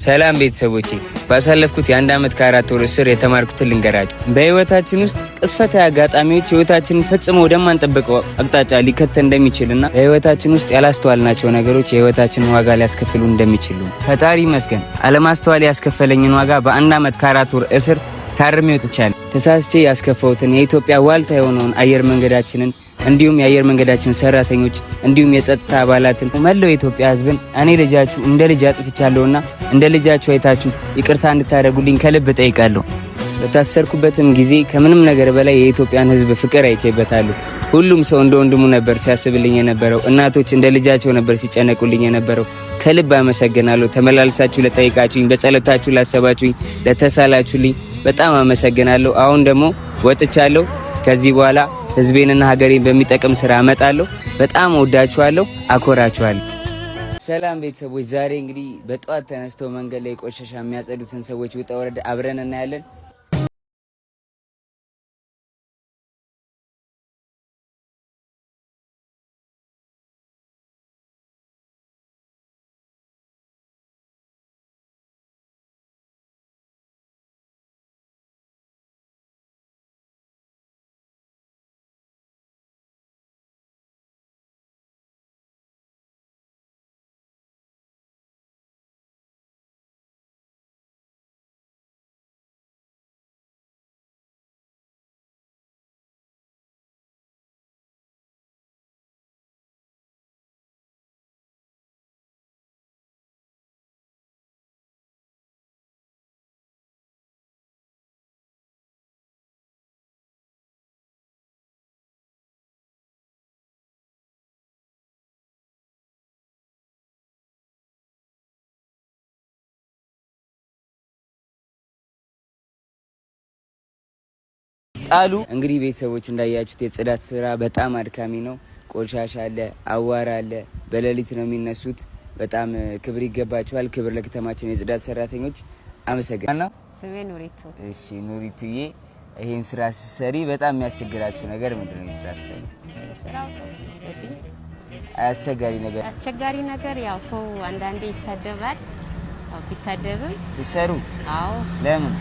ሰላም ቤተሰቦቼ፣ ባሳለፍኩት የ1 ዓመት ከ4 ወር እስር የተማርኩትን ልንገራችሁ። በህይወታችን ውስጥ ቅጽበታዊ አጋጣሚዎች ህይወታችንን ፈጽሞ ወደማንጠብቀው አቅጣጫ ሊከተን እንደሚችልና በህይወታችን ውስጥ ያላስተዋልናቸው ነገሮች የህይወታችንን ዋጋ ሊያስከፍሉ እንደሚችሉ፣ ፈጣሪ ይመስገን አለማስተዋል ያስከፈለኝን ዋጋ በ1 ዓመት ከ4 ወር እስር ታርሜ ወጥቻለሁ። ተሳስቼ ያስከፋሁትን የኢትዮጵያ ዋልታ የሆነውን አየር መንገዳችንን፣ እንዲሁም የአየር መንገዳችን ሰራተኞች፣ እንዲሁም የጸጥታ አባላትን፣ መላው የኢትዮጵያ ሕዝብን እኔ ልጃችሁ እንደ ልጅ አጥፍቻለሁና እንደ ልጃችሁ አይታችሁ ይቅርታ እንድታደርጉልኝ ከልብ እጠይቃለሁ። በታሰርኩበትም ጊዜ ከምንም ነገር በላይ የኢትዮጵያን ሕዝብ ፍቅር አይቼበታለሁ። ሁሉም ሰው እንደ ወንድሙ ነበር ሲያስብልኝ የነበረው። እናቶች እንደ ልጃቸው ነበር ሲጨነቁልኝ የነበረው። ከልብ አመሰግናለሁ። ተመላልሳችሁ ለጠይቃችሁኝ፣ በጸሎታችሁ ላሰባችሁኝ፣ ለተሳላችሁልኝ በጣም አመሰግናለሁ። አሁን ደግሞ ወጥቻለሁ። ከዚህ በኋላ ህዝቤንና ሀገሬን በሚጠቅም ስራ እመጣለሁ። በጣም ወዳችኋለሁ፣ አኮራችኋለሁ። ሰላም ቤተሰቦች፣ ዛሬ እንግዲህ በጠዋት ተነስተው መንገድ ላይ ቆሻሻ የሚያጸዱትን ሰዎች ውጣ ውረድ አብረን እናያለን። ጣሉ። እንግዲህ ቤተሰቦች፣ እንዳያችሁት የጽዳት ስራ በጣም አድካሚ ነው። ቆሻሻ አለ፣ አዋራ አለ። በሌሊት ነው የሚነሱት። በጣም ክብር ይገባቸዋል። ክብር ለከተማችን የጽዳት ሰራተኞች። አመሰግናለሁ። ስሜ ኑሪቱ። እሺ ኑሪቱዬ፣ ይሄን ስራ ስትሰሪ በጣም የሚያስቸግራችሁ ነገር ምንድን ነው? ስራ ስትሰሪ ስራው ጥሩ እንግዲህ አስቸጋሪ ነገር? አስቸጋሪ ነገር ያው ሰው አንዳንዴ ይሰደባል። ያው ቢሰደብም ስትሰሩ? አዎ። ለምን?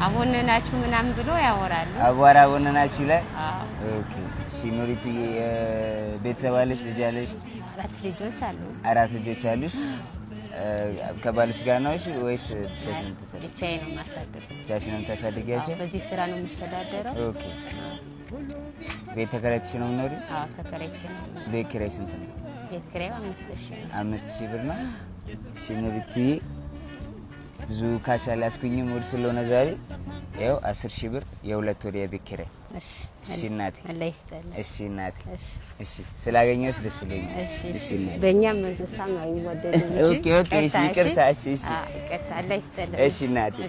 አቦነናችሁ ምናምን ብሎ ያወራሉ። አቧራ አቦነናችሁ ይላል። አዎ። Okay። እሺ ኑሪቱዬ፣ ቤተሰብ አለሽ? ልጅ አለሽ? አራት ልጆች አሉ። አራት ልጆች አሉሽ። ከባልሽ ጋር ነው ወይስ ብቻሽን ነው የምታሳድጊው? ብቻዬን ነው የማሳድገው። ብቻሽን ነው የምታሳድጊያቸው? አዎ፣ በዚህ ስራ ነው የምተዳደረው። Okay። ቤት ተከራይተሽ ነው የምትኖሪው? አዎ፣ ተከራይቼ ነው። ቤት ኪራይ ስንት ነው? ቤት ኪራዩ 5,000 ነው። 5,000 ብር ነው። እሺ ኑሪቱዬ፣ ብዙ cash አልያዝኩኝም፣ እሑድ ስለሆነ ዛሬ ያው 10,000 ብር የ2 ወር የቤት ኪራይ። እሺ። እሺ እናቴ። አላህ ይስጥልኝ። እሺ እናቴ። እሺ። እሺ፣ ስላገኘሁሽ ደስ ብሎኛል። እሺ። እሺ እናቴ። በእኛም እንስሳም አይወደድም። Okay፣ እሺ፣ ይቅርታ። እሺ። ይቅርታ። አላህ ይስጥልኝ። እሺ እናቴ።